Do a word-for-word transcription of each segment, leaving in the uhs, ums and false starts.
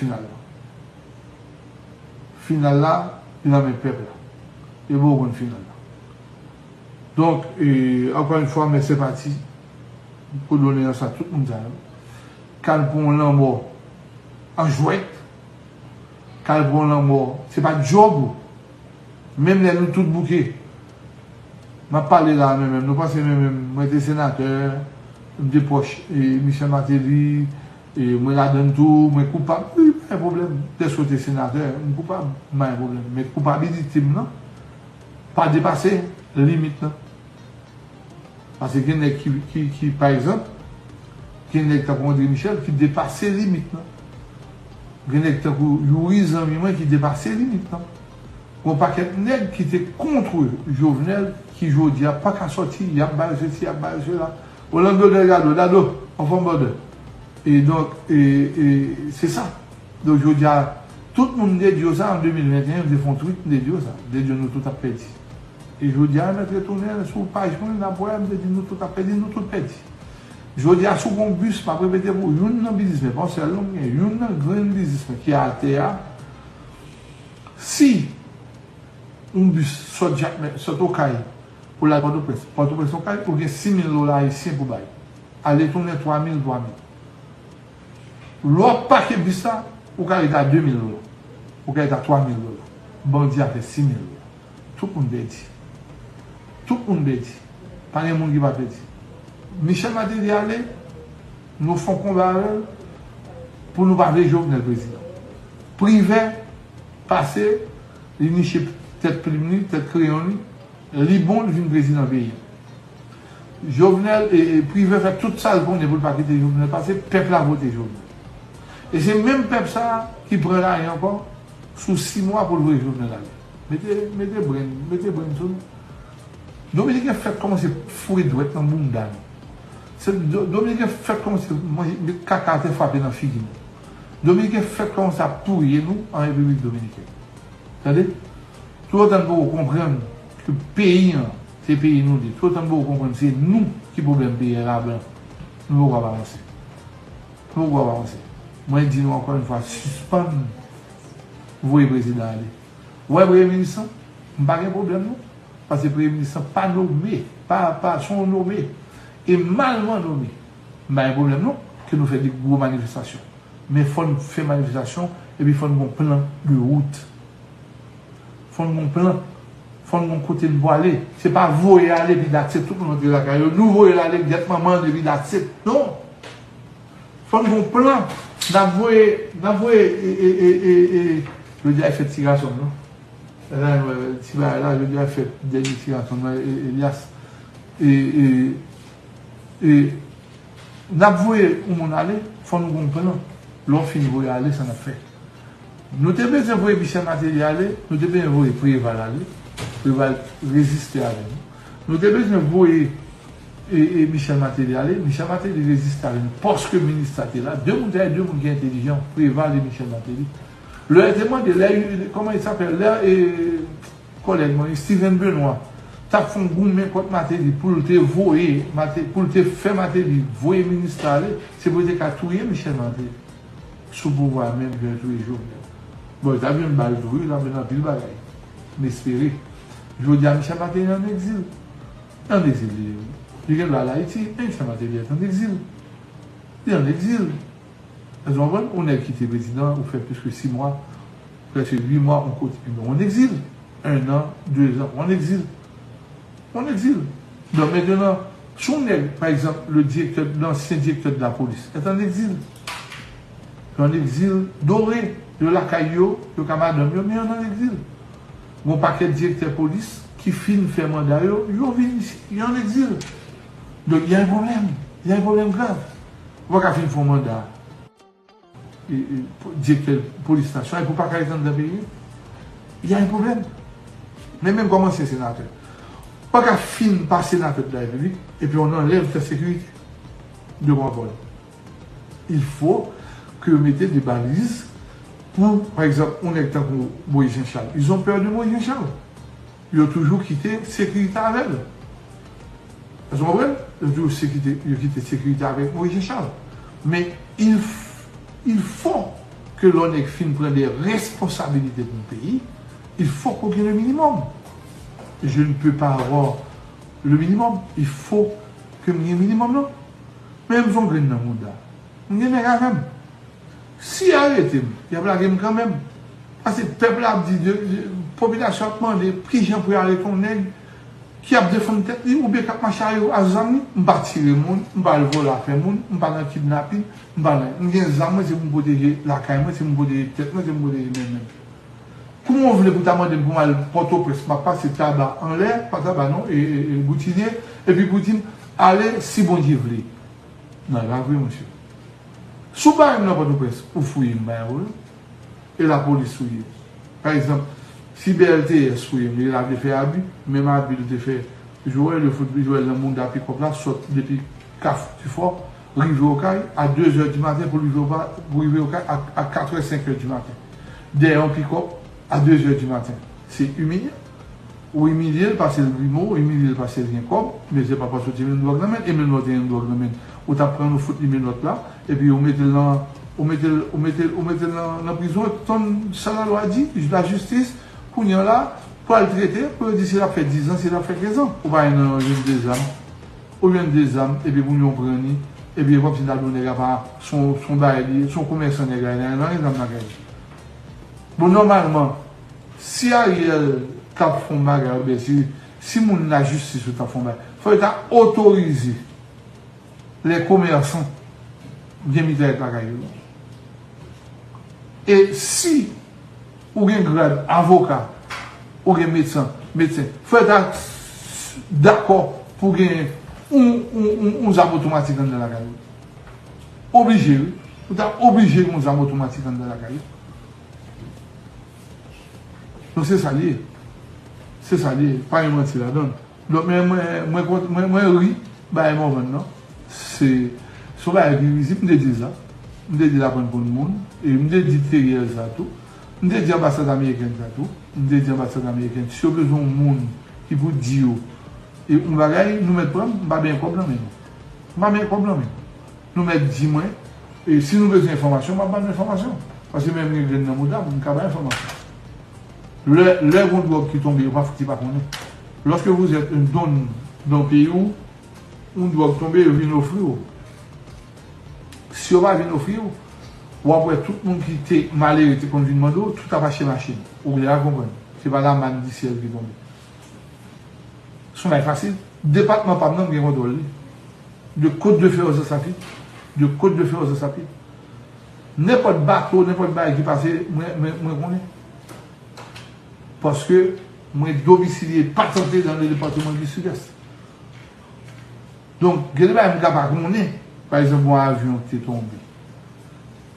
final la. Final la, li nan men pèp la. E bon, ou konn final la. Donk, e, ankò yon fwa, mè senpati pou kondoleyans a tout moun sa yo k al pran yon lanmò an jwèt, k al pran yon lanmò, se pa djòb ou. Menm lè nou tout bouke, m ap pale la a, mwen menm, nou panse mwen menm, mwen te senatè, m te pwòch, e, Michel Martelly, e, mwen ladann tou, mwen koupab, wi, pa gen pwoblèm. Dèske w te senatè, m koupab, m pa gen pwoblèm. Men koupabilite m nan pa depase limit lan. Paske gen nèg ki, ki, ki, pa egzanp, gen nèg tankou André Michel ki depase limit lan. Gen nèg tankou Youri, zanmi mwen, ki depase limit lan. Gon pakèt nèg ki te kont Jovenel ki jodi a pa ka sòti, y ap ba yo sesi, y ap ba yo sela. Orlando Delgado, Dado, anfòm brother. E donk, e, e, se sa. Donk, jodi a, tout moun m te di yo sa an de mil venteyen, m te fè yon tweet, m te di yo sa. M te di yo nou tout ap pèdi. E jodi a, m mèt retounen sou paj mwen, n ap wè, m te di nou tout ap pèdi, nou tout pèdi. Jodi a, si w gen yon bis, m ap repete pou ou, youn nan biznismen, pa yon sèl non m gen, youn nan grenn biznismen ki atè a, si yon bis sòt Jakmèl, sòt Okay pou l al Pòtoprens, Pòtoprens Okay, ou gen sis mil dola ayisyen pou bay. Ale tounen twa mil, twa mil. Lè w ap pake bis la, ou ka rete a de mil dola. Ou ka rete a twa mil dola. Bandi a fè sis mil dola. Tout moun pèdi. Tout moun pèdi. Pa gen moun ki pa pèdi. Michel Martelly ale, nou fè yon konba avè l pou nou pa vle Jovenel prezidan. Privè pase, li niche tèt plim li, tèt kreyon li, li bon, li vin prezidan peyi a. Jovenel, e, e, Privè fè tout sa l konnen pou l pa kite Jovenel pase, pèp la vote Jovenel. E se menm pèp sa a ki pran lari ankò sou sis mwa pou l voye Jovenel ale. Mete, mete brenn, mete brenn sou nou. Dominiken fèk kòmanse foure dwèt nan bounda nou. Se Do-, Dominiken fèk kòmanse manje, met kaka atè frape nan figi nou. Dominiken fèk kòmanse ap touye nou an Repiblik Dominikèn. Tande? Toutotan n poko konprann ke peyi an, se peyi nou li, toutotan n poko konprann se nou ki pwoblèm peyi an, la blan, nou poko ap avanse. Nou poko ap avanse. Mwen di nou ankò yon fwa, sispann voye prezidan ale. Ou wè premye minis lan, m pa gen pwoblèm non. Paske premye minis lan pa nome, pa, pa, se yon nome. E malman nome. M pa gen pwoblèm non, ke nou fè de gwo manifestasyon. Men fò n fè manifestasyon, epi fò n gon plan de wout. Fò n gon plan. Fò n gon kote n pwale. Se pa voye ale, epi that's it, tout moun rantre lakay yo. Nou voye l ale, gyèt manman l, epi that's it. Non! Fò n gon plan. N ap voye, n ap voye, e, e, e, e, e, jodi a fèt ti gason m, non? La, ti bagay la, jodi a fèt dènye ti gason m, e, Elias. E, e, e, n ap voye yon moun ale, fò nou gon plan. Lè w fin voye ale, sa n ap fè? Nou te bezwen voye Michel Martelly ale, nou te bezwen voye Preval ale. Preval reziste avè nou. Nou te bezwen voye e, e Michel Martelly ale. Michel Martelly reziste avè nou. Paske minis sa te la. De moun sa yo, de moun ki entelijan, Preval e Michel Martelly. Lè yo te mande, lè, kòman il s'appelle, lè, e, kòlèg mwen, Steven Benoît, t ap fè yon goumen kont Martelly pou l te voye, Marte-, pou l te fè Martelly voye minis la ale, se pou yo te ka touye Michel Martelly. Sou pouvwa a menm jan yo touye Jovenel. Bon, yo t ap jwenn bal tou, wi, yo t ap jwenn anpil bagay. M espere. Jodi a, Michel Martelly an egzil. An egzil li ye, wi. Li gen dwa al Ayiti, men Michel Martelly est en exil. Li an egzil. Èske w konprann? Yon nèg ki te prezidan, ou fè plis ke sis mwa, prèske uit mwa, yon kote. Ebyen, ou an egzil. Un an, deux ans, ou an egzil. Ou an egzil. Donk, mentenan, si yon nèg, pa egzanp, le directeur, l'ancien directeur de la police, est en exil. Yo an egzil dore, yo lakay yo, yo ka madanm yo, men yo an egzil. Gon pakèt direktè polis ki fin fè manda yo, yo vin isi, yo an egzil. Donk, y a un problème, y a un problème grave. Ou pa ka fin fè yon manda e, e, direktè polis nasyonal, epi w pa ka ret anndan peyi a. Y a un problème. Men menm kòm ansyen senatè, ou pa ka fin pa senatè de la Repiblik, epi on anlèv tèt sekirite de Pwavòl. Il faut que yo mete de baliz pou, pa egzanp, yon nèg tankou Moïse Jean Charles. Ils ont peur de Moïse Jean Charles. Yo toujou kite sekirite avè l. Èske w konprann? Yo toujou sekirite, yo kite sekirite avèk Moïse Jean Charles. Men il, il faut ke lè yon nèg fin pran de responsabilite pou yon peyi, il faut que w gen le minimum. Je ne peux pas avoir le minimum. Il faut que m gen minimum, non. Men m se yon grenn nan mouda. M gen nèg avè m. Si y arete m, y ap lage m kanmenm. Paske pèp la ap di, de, de, popilasyon ap mande, kijan pou y arete yon nèg ki ap defann tèt li oubyen k ap mache a, a zam li? M pa tire moun, m pa al vòlò afè moun, m pa nan kidnapin, m pa nan, m gen zam mwen, se pou m pwoteje lakay mwen, se pou m pwoteje tèt mwen, se pou m pwoteje men mwen. Kouman w vle pou ta mande m pou m al Pòtoprens, m ap pase Taba anlè, pa Taba non, e, e, e Boutinye, epi pou di m, ale si Bondye vle. Non, e pa vre, monchè. Si w bare m nan Pòtoprens, ou fouye m, m pa gen pwoblèm. E lapolis fouye m. Pa egzanp, si B L T S fouye m, li la vle fè abi, menm abi l te fè Joel, yo fout Joel nan mouda pikòp la, sot depi Kafou Tifò, rive Okay a de zè di maten pou l rive Okay, pou rive Okay a, a kat è, senk è di maten. Dèyè yon pikòp a de zè di maten. Se imilyan. Ou imilye l, pase l grimo, ou imilye l, pase l gen kòb, men se pa paske w te jwenn dwòg nan men l, e menm lè w te jwenn dwòg nan men l, ou t ap pran l, ou fout li menòt la, epi ou mete l nan, ou mete l, ou mete l, ou mete l nan, nan prizon, epi tann sa lalwa di, lajistis, kounye a la, pral trete, pou yo di si l ap fè diz an, si l ap fè kenz an. Ou pa jwenn nan jwenn de zam, ou jwenn de zam, epi kounye a w pran li, epi e kòmsi ta di w nèg apa, se yon, se yon bagay li ye, se yon komèsan nèg la ye, nan gen zam lakay li. Bon, nòmalman, si Ariel t ap fè yon bagay, oubyen si, si moun lajistis yo t ap fè yon bagay, fò yo ta otorize lè komèsan gen mitrayèt lakay yo. E si ou gen grad avoka, ou gen medsen, medsen, fò yo ta dakò pou gen yon, yon, yon, yon zam otomatik anndan lakay yo. Oblije, wi. Ou ta oblije gen yon zam otomatik anndan lakay yo. Donk, se sa l ye. Se sa l ye. Pa gen manti ladan l. Donk, men mwen, mwen, mwen, mwen ri bagay Morvan nan. Se, se yon bagay ki rizib, m te di l sa. M te di l aprann konn moun. E m te di Teriel sa tou. M te di anbasad amerikèn sa tou. M te di anbasad amerikèn, si yo bezwen yon moun ki pou di yo, e yon bagay, nou mèt pran m, m pa benyen kòb nan men nou. M pa benyen kòb nan men nou. Nou mèt di mwen, e si nou bezwen enfòmasyon, m ap ba nou enfòmasyon. Paske menm gen grenn nan mouda m, m ka bay enfòmasyon. Lè, lè gon dwòg ki tonbe, yo pa fouti pa konnen. Lorsque vous êtes un don dans le pays où yon dwòg tonbe, yo vin ofri w. Si yo pa vin ofri w, w ap wè tout moun ki te malere te konn vin mande w, tout ap achte machin. Ou genlè konprann. Se pa lamann di syèl ki tonbe. Se yon bagay fasil. Depatman pa m nan, m gen kontwòl li. De Côte de Fer aux Assapides. De Côte de Fer aux Assapides. Nenpòt bato, nenpòt bagay ki pase, mwen, mwen, mwen konnen. Paske mwen domisilye, patante dans le département du Sud-Est. Donk, gen de bagay m ka pa konnen. Pa egzanp, yon avyon te tonbe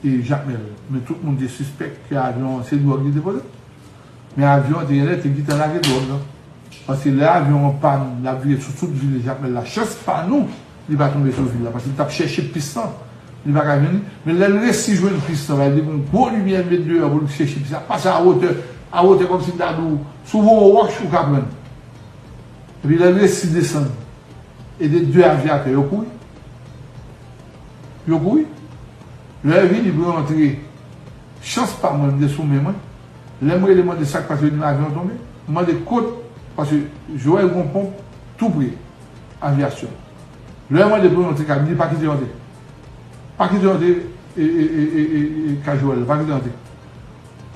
e Jakmèl. Men tout moun te sispèk ke avyon an se dwòg li te pote. Men avyon an te genlè te gentan lage dwòg lan. Paske lè avyon an pàn, l ap vire sou tout vil Jakmèl la. Chans pa nou, li pa tonbe sou vil la. Paske li t ap chèche pis lan, li pa ka jwenn li. Men lè l resi jwenn pis lan, sa vle di gon gwo limyè l met deyò pou l chèche pis la. Pase a wotè, a wotè kòmsi m ta di w, si w voye yon wòch, ou ka pran l. Epi lè l resi desann, e de, de avyatè, yo kouri. Yo kouri. Lè yo vini pou yo antre, chans pa mwen, m te sou men mwen. Lè m rele mande sa k pase, yo di m avyon tonbe. M mande kot, paske Joel gon ponp tou pre avyasyon. Lè yo mande pou yo antre kay, m di pa kite yo antre. Pa kite yo antre, e, e, e, e, e, e, kay Joel, pa kite yo antre.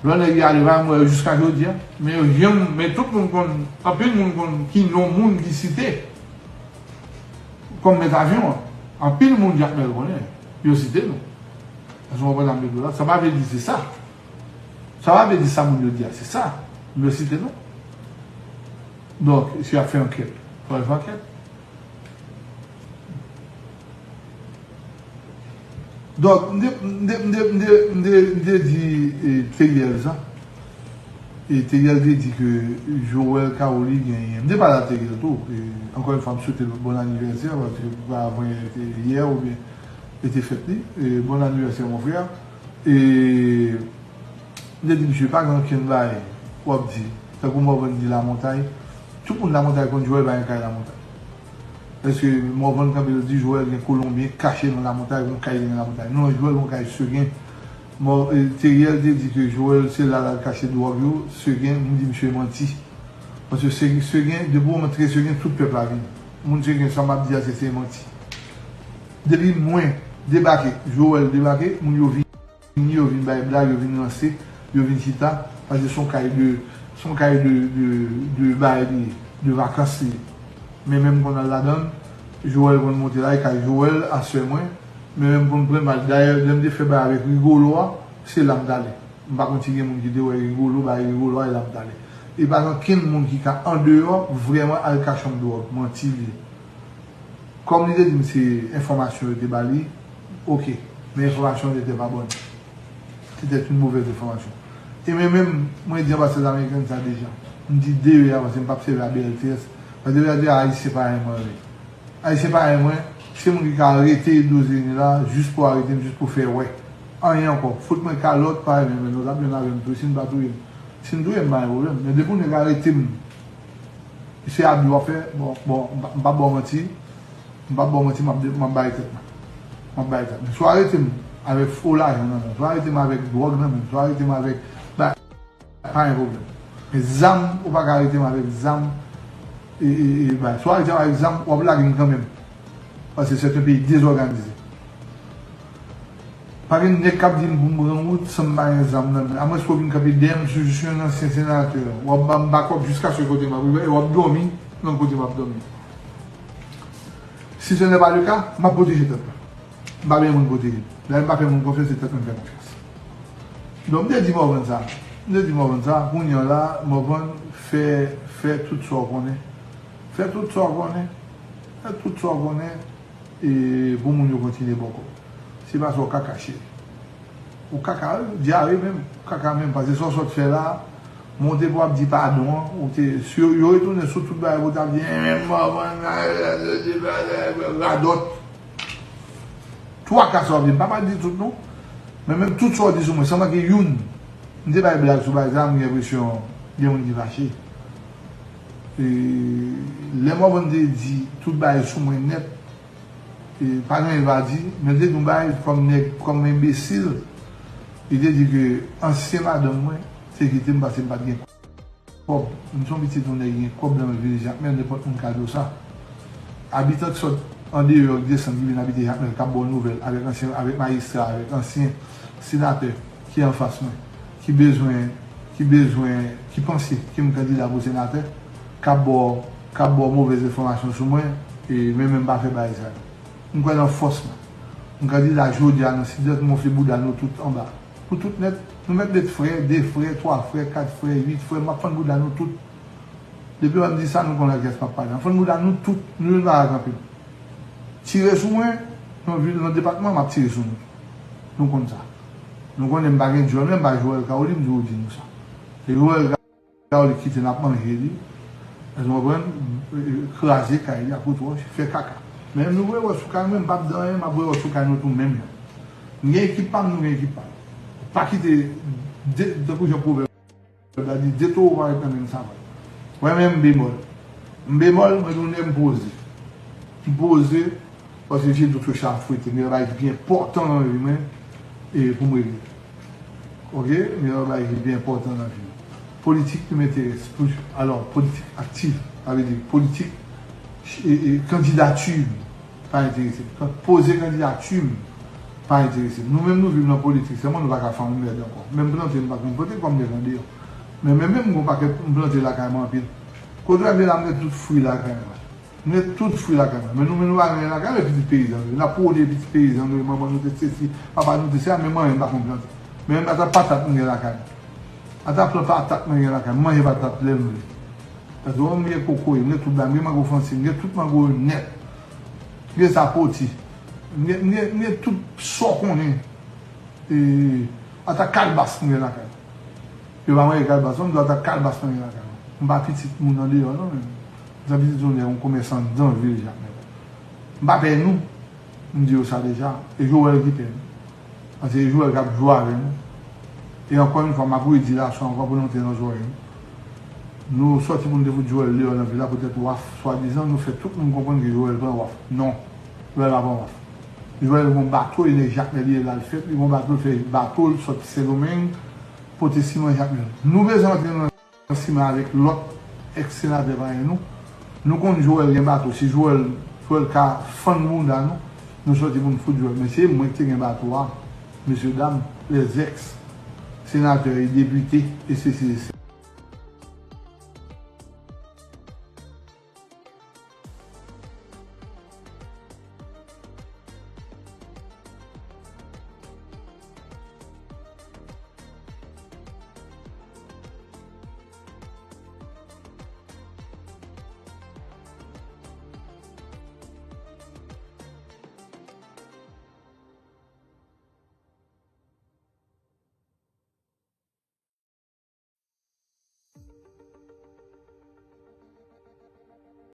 Lè nèg yo ale, pa m wè yo jiska jodi a. Men yo janm, men tout moun konn, anpil moun konn ki non moun ki site kòm mèt avyon an. Anpil moun Jakmèl konnen. Yo site non. Èske w konprann sa m vle di w la? Sa pa vle di se sa. Sa pa vle di sa moun yo di a, se sa. Men yo site non. Donk, si y ap fè ankèt, fò yo fè ankèt. Donk, m te, m te, m te, m te, m te, m te di, e, Teriel sa. E Teriel te di ke Joel Caoli genyen. M te pale a Teriel tou. E, ankò yon fwa, m swete l bon anivèsè, paske avan yè te yè oubyen e te fèt li. E, bon anivèsè, mon frè. E, M te di misye, pa gen okenn bagay w ap di. Tankou Morvan di Lamontay, tout moun Lamontay konn Joel pa gen kay Lamontay. Èske Morvan kanpe l di Joel gen Kolonbyen kache nan Lamontay, gen yon kay li gen Lamontay? Non, Joel gen yon kay Segen. Mò, e, Teriel te di ke Joel se la l al kache dwòg yo, Seguin, m di misye manti. Paske Se-, Seguin, depi w rantre Seguin, tout pèp la vini. Moun Seguin, sa m ap di a, se, se manti. Depi mwen debake, Joel debake, moun yo vini, yo vin bay blag, yo vin ranse, yo vin chita, paske se yon kay de, se yon kay de, de, de bagay li ye, de vakans li ye. Men menm konn al ladan l, Joel konn monte la, e kay Joel, aswè mwen, men menm konn pran mal. Dayè, lè m te fè bagay avèk Rigolo a, se la m t ale. M pa konn si gen moun ki te wè Rigolo, bagay Rigolo a, e la m t ale. E pa gen okenn moun ki ka andeyò vrèman al kache yon dwòg, manti li ye. Kòm li te di m se enfòmasyon yo te ba li, oke, men enfòmasyon yo te pa bòn. C'était une mauvaise information. E mwen menm, mwen di anbasadè ameriken sa deja. M di de yo a, paske m p ap sèvi a B L T S. Paske B L T S, Ayisyen parèy mwen yo ye. Ayisyen parèy mwen, se moun ki ka arete Edozeni la, jis pou arete m, jis pou fè wè. Anyen ankò. Fout mwen kalòt, parèy mwen, men nou t ap jwenn avè m tou, si n pa touye m. Si n touye m, pa gen pwoblèm. Men depi yon nèg arete m, se abi w ap fè, bon, bon, m pa, m pa ba w manti, m pa ba w manti, m ap, m ap bay tèt mwen. M ap bay tèt mwen. Si w arete m avèk fo lajan nan men m, si w arete m avèk dwòg nan men m, si w arete m avèk, ba, pa gen pwoblèm. Men zam, ou pa ka arete m avèk zam, e, e, e, bay. Si w arete m avèk zam, w ap lage m kanmenm. Paske se yon peyi dezòganize. Pa gen nèg k ap di m pou m pran wout san m pa gen zam nan men. Amwenske w vin kanpe dèyè m sou jis yon ansyen senatè. W ap ban m bakòp jiskaske kote m ap rive, e w ap dòmi nan kote m ap dòmi. Si ce n'est pas le cas, m ap pwoteje tèt mwen. M pa bezwen moun pwoteje m. Dayè, m pa fè moun konfyans, se tèt mwen m fè konfyans. Donk, m te di Morvan sa. M te di Morvan sa, kounye a la, Morvan, fè, fè tout sa w konnen. Fè tout sa w konnen. Fè tout sa w konnen. E pou moun yo kontinye ba w kòb. Se pa sa w ka kache. Ou kaka, wi, dyare menm. Ou kaka menm, paske sa w sot fè la, monte pou ap di padon an, ou te, si yo, yo retounen sou tout bagay pou t ap di, eh, men Morvan, radòt. Twa ka sa w ap di, m pa pral di tout non. Men menm tout sa w di sou mwen, san manke youn. M te bay blag sou bagay sa, m gen enpresyon gen moun ki fache. E lè Morvan te di tout bagay sou mwen nèt, e pa gen anyen l pa di, men l te di yon bagay kòm nèg, kòm enbesil, li te di ke ansyen madanm mwen te kite m paske m pa t gen kòb. M se yon pitit yon nèg ki gen kòb nan men l, vini Jakmèl, nenpòt moun ka di w sa. Abitan k sot andeyò, k desann, ki vin abite Jakmèl, k ap ba w nouvèl avèk ansyen, avèk majistra, avèk ansyen senatè ki anfas mwen, ki bezwen, ki bezwen, ki panse ke m kandida pou senatè, k ap ba w, k ap ba w movèz enfòmasyon sou mwen, e men menm pa fè bagay sa yo. M kwè nan fòs mwen. M kandida jodi a nan Sidès, m gonfle bouda nou tout anba. Pou tout nèt, nou mèt met frè, de frè, twa frè, kat frè, uit frè, m ap fann bouda nou tout. Depi w wè m di sa, nou konn nan kiyès m ap pale. M ap fann bouda nou tout, nou youn pa ka kanpe m. Tire sou mwen, nan vil, nan depatman, m ap tire sou nou. Nou konn sa. Nou konnen m pa gen djòl, menm pa Joel Kaoli, m toujou di nou sa. Se Joel Kaoli ki kite n ap manje li. Èske w konprann? Kraze kay li ak wotwòch, fè kaka. Men nou voye wòch sou kay mwen, m p ap di anyen, m ap voye wòch sou kay nou tou menm jan. M gen ekip pa m, nou gen ekip pa nou. Pa kite, de, tankou jan pwovèb la di, de towo pa ret nan menm savann. Wè men m bemòl. M bemòl, mwen tounen m poze. M poze, paske se dout yo chafwete. Men yon bagay ki pi enpòtan nan vi mwen, e pou m regle. Oke? Men yon bagay ki pi enpòtan nan vi mwen. Politik ki m enterese. Alò, politik aktif, sa vle di politik, e, e, kandidati m pa enterese m. Kan-, poze kandidati m pa enterese m. Nou menm nou viv nan politik, sèlman nou pa ka fè yon mèd ankò. Menm plante, m pa konn plante, kòm nèg andeyò. Men, men menm gon pakèt m plante lakay mwen anpil. Kote w wè m ye la, m gen tout fwi lakay mwen. M gen tout fwi lakay mwen. Men nou menm nou pa gen anyen lakay, men pitit peyizan nou ye. N ap pwone pitit peyizan nou ye, manman nou te sesi, papa nou te sesa, men mwen menm m pa konn plante. Men menm ata patat m gen lakay mwen. Ata plant patat mwen gen lakay mwen, m manje patat lè m vle. Paske mwen, m gen kokoye, m gen tout bagay, m gen mango franse, m gen tout mango yo nèt. M gen sapoti. M gen, m gen, m gen tout sa w konnen. E, ata kalbas m gen lakay mwen. Yo pa manje kalbas, non, m di w ata kalbas mwen gen lakay mwen. M pa pitit moun andeyò, non, men. M se pitit yon nèg, yon komèsan anndan vil Jakmèl. M pa pè nou. M di yo sa deja. E Joel ki pè nou. Paske se Joel k ap jwe avè nou. E ankò yon fwa, m ap redi l aswè ankò pou l antre nan zòrèy nou. Nou sòti pou nou te fout Joel deyò nan vil la poutèt waf, swadizan, nou fè tout moun konprann ke Joel pran waf. Non, Joel pa pran waf. Joel gen yon bato, e nèg Jakmèl li ye, l al fèt, li gen yon bato, l fè bato, l sòti Sendomeng, pote siman Jakmèl. Nou bezwen antre nan siman avèk lòt eks senatè parèy nou. Nou konn Joel gen bato, si Joel, Joel ka fann bounda nou, nou sòti pou n fout Joel. Men se mwen ki te gen bato a, mesye dam, lèzèks senatè e depite, e sesi e sela.